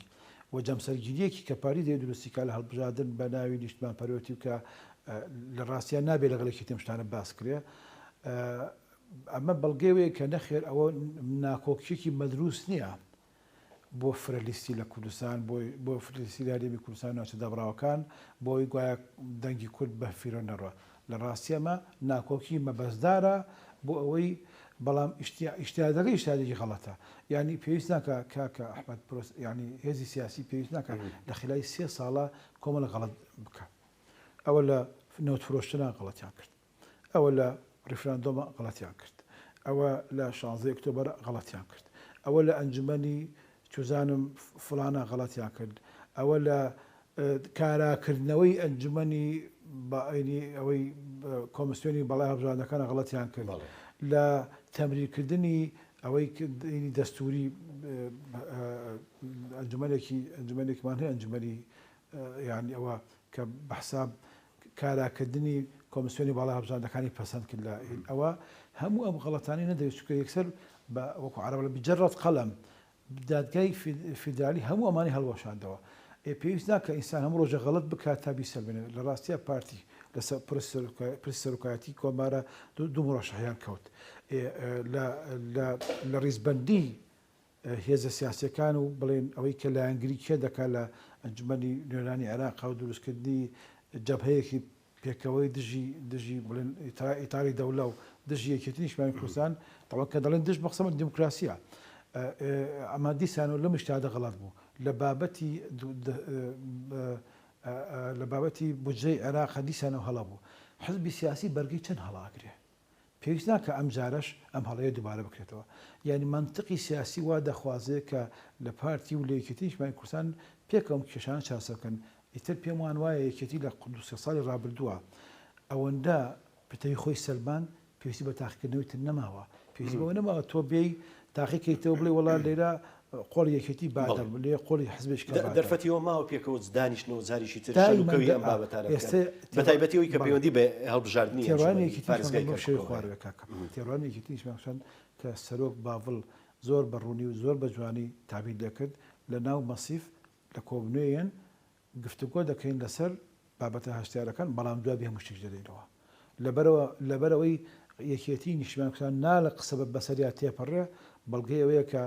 و جەمسەرگیریەکی کە پارتی دەیەوێت دروستی کا لە هەڵبژاردن بە ناوی نیشتمانپەروەتی و کە لە ڕاستیا نابێ لەگەڵ یەکێتی ئەم شتانە باس کرێ ئەمە بەڵگەی وەیە کە نەخێر ئەوە ناکۆکیەکی مەدروس نییە بۆ فرە لیستی لە کوردستان بۆ فرە لیستی لە هەرێمی کوردستان و ناوچە دابڕاوەکان بۆ ئەوەی گوایە دەنگی کورد بە فیرۆ نەڕوا لە ڕاستی ئەمە ناکۆکی مەبەستدارە بۆ ئەوەی بەڵام ئیجتیهادەکە ئیجتیهادێکی غەڵەتە یانی پێویست ناکا کاکە ئەحمەد پرۆس یانی هێزی سیاسی پێویست ناکا لە خلای سێ ساڵە کۆمەڵە غەڵەت بکا ئەوە لە نەوت فرۆشتنا غەڵەتیان کرد ئەوە لە ڕیفراندۆمە غەڵەتیان کرد ئەوە لە شانزەی ئۆکتۆبەر غەڵەتیان کرد ئەوە لە ئەنجومەنی چوزانم فڵانە غەڵەتیان کرد ئەوە لە کاراکردنەوەی ئەنجومەنی ئەینی ئەوەی کۆمسیۆنی بەڵای هەڵبژاردنەکان غەڵەتیان کرد لە تەمریرکردنی ئەوەی دەستوری ئەنجومەنێکی ئەنجومەنێکمان هەیە ئەنجومەنی یانی ئەوە کە بە حساب کاراکردنی کۆمسیۆنی باڵای هەڵبژاردنەکانی پەسەند کرد لە ئەوە هەموو ئەم غەڵەتانەی نەدەویست چونکە یەکسەر بە وەکو عەرەب بڵێن بجرد قەلەم دادگای فیدرالی هەموو ئەمانەی هەڵوەشاندەوە. ئێ پێویست ناکا ئینسان هەموو ڕۆژێ غەڵەت بکات تا بیسەلمێنێ. لە ڕاستیا پارتی لەسەر پرسی سەرۆکایەتی کۆمارە دوو مورەشەحیان کەوت. ئێ لە لە لە ڕیزبەندی هێزە سیاسیەکان و بڵێن ئەوەی کە لایەنگری کێ دەکات لە ئەنجومەنی نوێنەرانی عێراق و دروستکردنی جەبهەیەکی پێکەوەی دژی دژی بڵێن ئیتاری دەولە و دژی یەکێتی نیشتمانی کوردستان تەبعەن کە دەڵێن دژ مەقسەمە دیموکراسیە ئەمە دیسان و لەم ئیجتیهادە غەڵەت بوو لە بابەتی لە بابەتی بودجەی عێراق دیسانەوە هەڵە بوو حزبی سیاسی بەرگەی چەند هەڵە ئەگرێ پێویست ناکا ئەم جارەش ئەم هەڵەیە دووبارە بکرێتەوە. یانی مەنتقی سیاسی وا دەخوازێ کە لە پارتی و لە یەکێتی نیشتمانی کوردستان پێکەوە ئەم کێشانە چارەسەر بکەن. ئیتر پێم وان وایە یەکێتی لە دوو سێ ساڵی ڕابردووە ئەوەندە پتەوی خۆی سەلماند پێویستی بە تاقیکردنەوەی تر نەماوە. پێویستی بەوە نەماوە تۆ بێی تاقی کەیتەوە بڵێی وەڵا لێرە قۆڵی یەکێتی بادەم لێ قۆڵی حزبێکی کە بادەم. دەرفەتی ئەوە ماوە پێکەوە دانیشن و جارێکی تر شەن و کەوی ئەم بابەتانە بکەن بەتایبەتی ئەوەی کە پەیوەندی بە هەڵبژاردنی تێڕوانینی پارێزگای کەرکوکەوە هەیە. تێڕوانینی یەکێتی نیشتمانی کە سەرۆک باڤڵ زۆر بە ڕوونی و زۆر بە جوانی تەعبیر لێکرد لە ناو مەسیف لە کۆبنوێیەن گفتوگۆ دەکەین لەسەر بابەتە هەستیارەکان، بەڵام جوابی هەموو شتێکیش دەدەینەوە. لەبەرئەوە لەبەرئەوەی یەکێتیی نیشتیمانی کوردستان نالە قسە بە بەسەریا تێپەڕێ، بەڵگەی ئەوەیە کە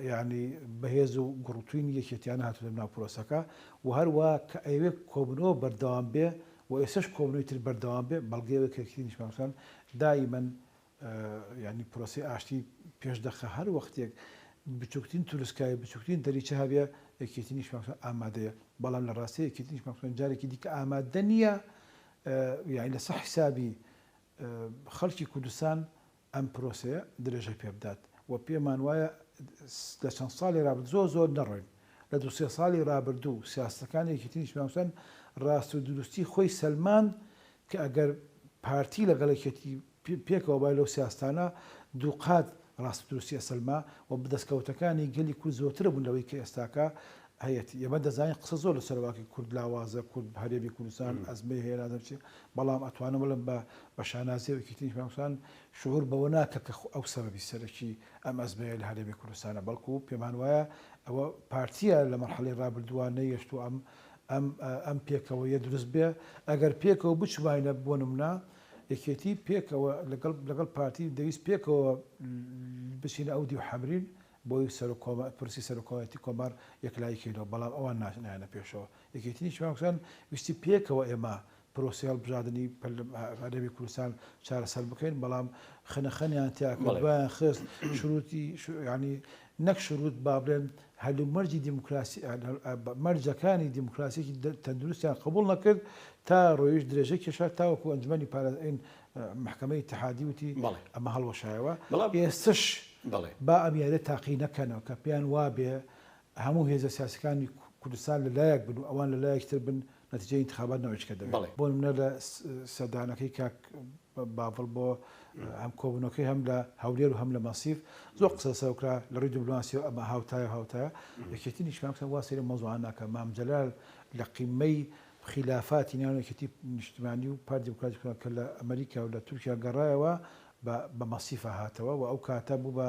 یانی بەهێز و گوڕوتوینی یەکێتیانە هاتووەتە ناو پرۆسەکە و هەروا کە ئەیەوێ کۆبوونەوە بەردەوام بێ و ئێستەش کۆبوونەوەی تر بەردەوام بێ، بەڵگەی ئەوەیە کە یەکێتیی نیشتیمانی کوردستان دائیمەن یانی پرۆسەی ئاشتی پێش دەخا هەر وەختێک بچوکترین تروسکایی بچوکترین دەریچە هەبێ یەکێتی نیشتمان کوردستان ئامادەیە بەڵام لە ڕاستیا یەکێتی نیشتمان کوردستان جارێکی دیکە ئامادە نییە یانی لەسەر حیسابی خەڵکی کوردستان ئەم پرۆسەیە درێژە پێ بدات و پێمان وایە لە چەند ساڵی رابردوو زۆر زۆر نەڕۆین لە دوو سێ ساڵی رابردوو سیاسەتەکانی یەکێتی نیشتمان کوردستان ڕاست و دروستی خۆی سەلماند کە ئەگەر پارتی لەگەڵ یەکێتی پێکەوە بای لەو سیاستانە دووقات ڕاست و دروستی ئەسەلما و دەستکەوتەکانی گەلی کورد زۆرترە بوون لەوەی کە ئێستاکە. هەیەتی. ئێمە دەزانین قسە زۆر لەسەر واقعی کورد لاوازە، کورد هەرێمی کوردستان ئەزمەی هەیە نازانم چی، بەڵام ئەتوانم بڵێم بە بە شانازیەوە یەکێتی نیشتمانی کوردستان شعور بەوە ناکا کە ئەو سەبەبی سەرەکی ئەم ئەزمەیە لە هەرێمی کوردستانە، بەڵکو پێمان وایە ئەوە پارتیە لە مەرحەلەی ڕابردووە نەیەشتووە ئەم ئەم ئەم پێکەوەیە دروست بێ، ئەگەر پێکەوە بچوباینە بۆ نمونە یەکێتی پێکەوە لەگەڵ لەگەڵ پارتی دەویست پێکەوە بچینە ئەو دیو حەمرین بۆی سەرۆک کۆمار پرسی سەرۆکایەتی کۆمار یەکلایی کەینەوە بەڵام ئەوان نایەنە پێشەوە یەکێتی نیشتمانی کوردستان ویستی پێکەوە ئێمە پرۆسەی هەڵبژاردنی هەرێمی کوردستان چارەسەر بکەین بەڵام خنەخەنیان تیا کرد دوایان خست شروتی ینی نەک شروت با بڵێن هەلومەرجی دیموکراسی مەرجەکانی دیموکراسیی تەندروستیان قبوڵ نەکرد تا ڕۆیش درێژە کێشا تاوەکو ئەنجومەنی پارێزگا مەحکەمەی ئیتحادی وتی ئەمە هەڵوەشایەوە ئێستش با ئەم یاریە تاقی نەکەنەوە کە پێیان وابێ هەموو هێزە سیاسەکانی کوردستان لە لایەک بن و ئەوان لە لایەکی تر بن نەتیجەی ئینتخابات نەوعیچکە دەبێت. بۆ نمونە لە سەردانەکەی کاک باڤڵ بۆ هەم کۆبوونەوەکەی هەم لە هەولێر و هەم لە مەسیف زۆر قسە لەسەر کرا لە ڕووی دیبلۆماسیەوە ئەمە هاوتایە و هاوتایە. یەکێتی نیشتمانی کوردستان وا سەیری ئەم مەوزوعانە ناکا. مام جەلال لە قیممەی خیلافاتی نێوان یەکێتی نیشتمانی و پارتی دیموکراتی کوردستان کە لە ئەمەریکا و لە تورکیا گەڕایەوە بە بە مەسیفە هاتەوە و ئەو کاتە بوو بە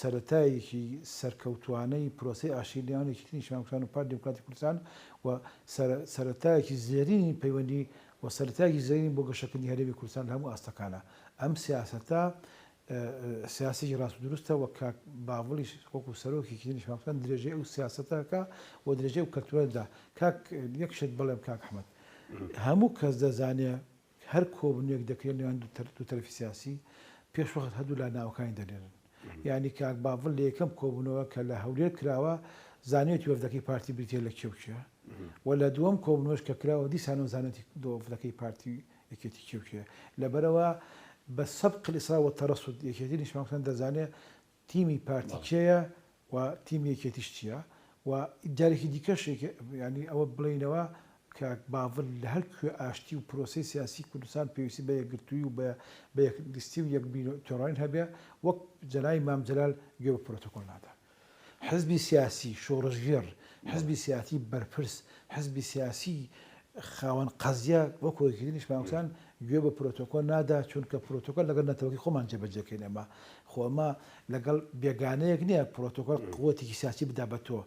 سەرەتایەکی سەرکەوتووانەی پرۆسەی ئاشتی نێوان یەکێتی نیشتمانی کوردستان و پارتی دیموکراتی کوردستان و سەرەتایەکی زێرینی پەیوەندی و سەرەتایەکی زێرین بۆ گەشەکردنی هەرێمی کوردستان لە هەموو ئاستەکانا. ئەم سیاسەتە سیاسەتێکی ڕاست و دروستە و کاک باڤڵیش وەکو سەرۆکی یەکێتی نیشتمانی کوردستان درێژەی ئەو سیاسەتە ئەکا و درێژەی ئەو کەلتورە دەدا. کاک یەک شت بڵێم کاک ئەحمەد هەموو کەس دەزانێ هەر کۆبونەوەیەک دەکرێت نێوان دوو تەرەفی سیاسی پێش وەخت هەردوولا ناوەکانی دەنێرن یانی کاک باڤڵ لە یەکەم کۆبونەوە کە لە هەولێر کراوە زانیوێتی وەفدەکەی پارتی بریتیە لە کێ و کێ و لە دووەم کۆبونەوەش کە کراوە دیسانەوە زانیوێتی وەفدەکەی پارتی و یەکێتی کێ و کێ لەبەرئەوە بە سبق الإصرار والترصد یەکێتی نیشتمانی کوردستان دەزانێ تیمی پارتی کێیە و تیمی یەکێتیش چییە و جارێکی دیکەش یانی ئەوە بڵێینەوە کاک باڤل لە هەر کوێ ئاشتی و پرۆسەی سیاسی کوردستان پێویستی بە یەکگرتوویی و بە یەک لیستی و یەک بیر و تێڕوانین هەبێ وەک جەنابی مام جەلال گوێ بە پرۆتۆکۆل نادا. حزبی سیاسی شۆڕشگێڕ، حزبی سیاسی بەرپرس، حزبی سیاسی خاوەن قەزیە وەکو یەکێتی نیشتمانی کوردستان گوێ بە پرۆتۆکۆل نادا چونکە پرۆتۆکۆل لەگەڵ نەتەوەکەی خۆمان جێبەجێ کەین ئێمە خۆ ئەمە لەگەڵ بێگانەیەک نییە پرۆتۆکۆل قوەتێکی سیاسی بدا بە تۆ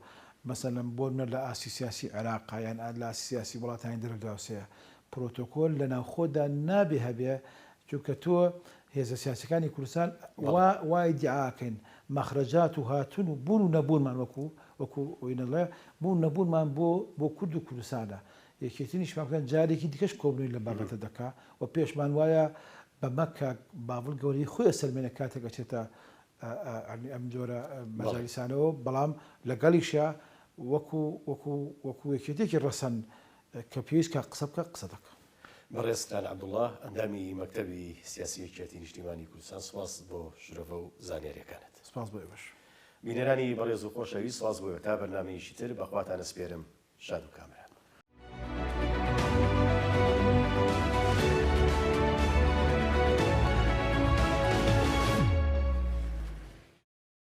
مەسەلەن بۆ نمونە لە ئاستی سیاسی عێراقا یان لە ئاستی سیاسی وڵاتانی دەرەوە دراوسێیە پرۆتۆکۆل لە ناوخۆدا نابێ هەبێ چونکە تۆ هێزە سیاسیەکانی کوردستان وا وا ئیدیعا ئەکەین مەخرەجات و هاتن و بوون و نەبوونمان وەکو وەکو ئەوی نەڵێ بوون و نەبوونمان بۆ بۆ کورد و کوردستانە یەکێتی نیشتمان کوردستان جارێکی دیکەش کۆبوونەوەی لەم بابەتە دەکا و پێشمان وایە بەمە کاک باڤڵ گەورەیی خۆی ئەسەلمێنێ کاتێک ئەچێتە ئەم جۆرە مەجالیسانەوە بەڵام لەگەڵیشیا وەکو وەکو وەکو یەکێتیەکی ڕەسەن کە پێویست کا قسە بکا قسە دەکا. بەڕێز خان عەبدوڵا ئەندامی مەکتەبی سیاسی یەکیەتی نیشتیمانی کوردستان سوپاس بۆ شرۆڤە و زانیاریەکانت. سپاس بۆ ئێوەش. بینەرانی بەڕێز و خۆشەویست سپاس بۆ ئێوە تا بەرنامەیەکی تر بەخواتان ئەسپێرم شاد و کامەران.